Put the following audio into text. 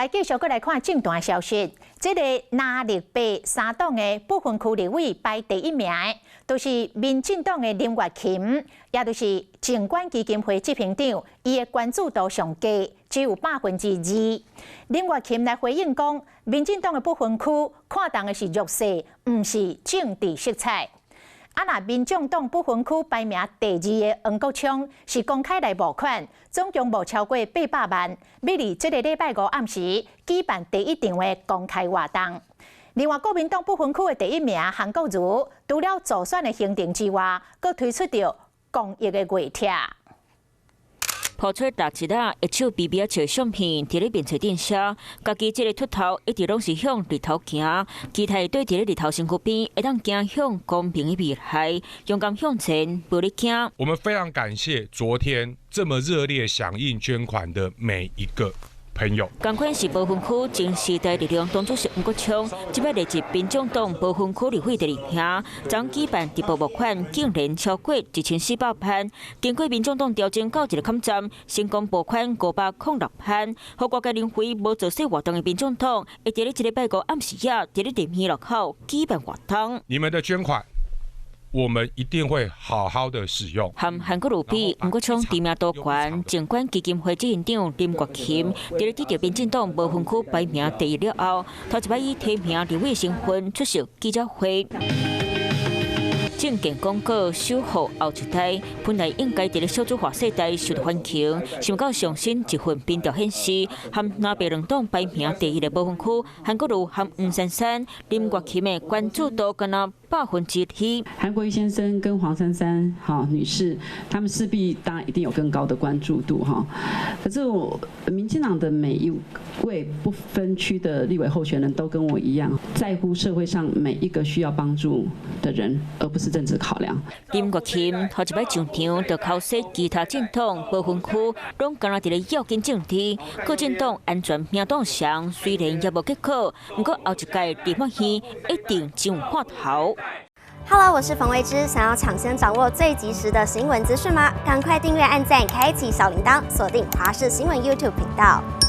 來繼續閣來看政壇消息，這個藍綠白三黨的不分區立委排第一名的，就是民進黨的林月琴，也就是靜觀基金會執行長，伊的關注度上低，只有2%。林月琴來回應講，民進黨的不分區看重的是弱勢，毋是政治色彩。啊，若民眾黨不分區排名第二的黃國昌是公開來募款，總共募超過800萬，欲佇這個禮拜五暗時舉辦第一場的公開活動。另外，國民黨不分區的第一名韓國瑜，除了助選的行程之外，閣推出著公益的月帖。拋出六七仔一手比比笑相片，佇咧面冊頂寫，家己這个禿頭一直攏是向日頭行，期待對佇咧日頭身軀邊會當行向光明的未來，勇敢向前，無咧驚。我們非常感謝昨天這麼熱烈響應捐款的每一個朋友。仝款是無分區前時代力量黨主席黃國昌，這擺列入民眾黨無分區立委第二名，昨舉辦直播募款，竟然超過1400萬。經過民眾黨調整到一个坎站，成功募款506萬。予外界認為無造勢活動的民眾黨，會佇咧這禮拜五暗時仔，佇咧林園路口舉辦活動。你們的捐款，我們一定會好好的使用。和韓國瑜比，黃國昌知名度懸，靜觀基金會執行長林月琴，佇咧得著民進黨無分區排名第一了後，頭一擺以提名立委身份出席記者會。政見廣告守護後一代，本來應該佇咧少子化世代受到歡迎，想毋到上新一份民調顯示，和藍白兩黨排名第一的無分區韓國瑜和黃珊珊、林月琴的關注度干焦2%。韓國瑜先生跟黃珊珊哈女士，他們勢必當然一定有更高的關注度哈。可是我民進黨的每一位不分區的立委候選人都跟我一樣，在乎社會上每一個需要幫助的人，而不是政治考量。林月琴頭一擺上場就剾洗其他政黨無分區，攏干焦佇咧要緊政治，各政黨安全名單上雖然也無結果，毋過後一屆立法院一定真有看頭。 Hello，我是馮慧芝，想要搶先掌握最及時的新聞資訊嗎？趕快訂閱、按讚、開啟小鈴鐺，鎖定華視新聞 YouTube 頻道。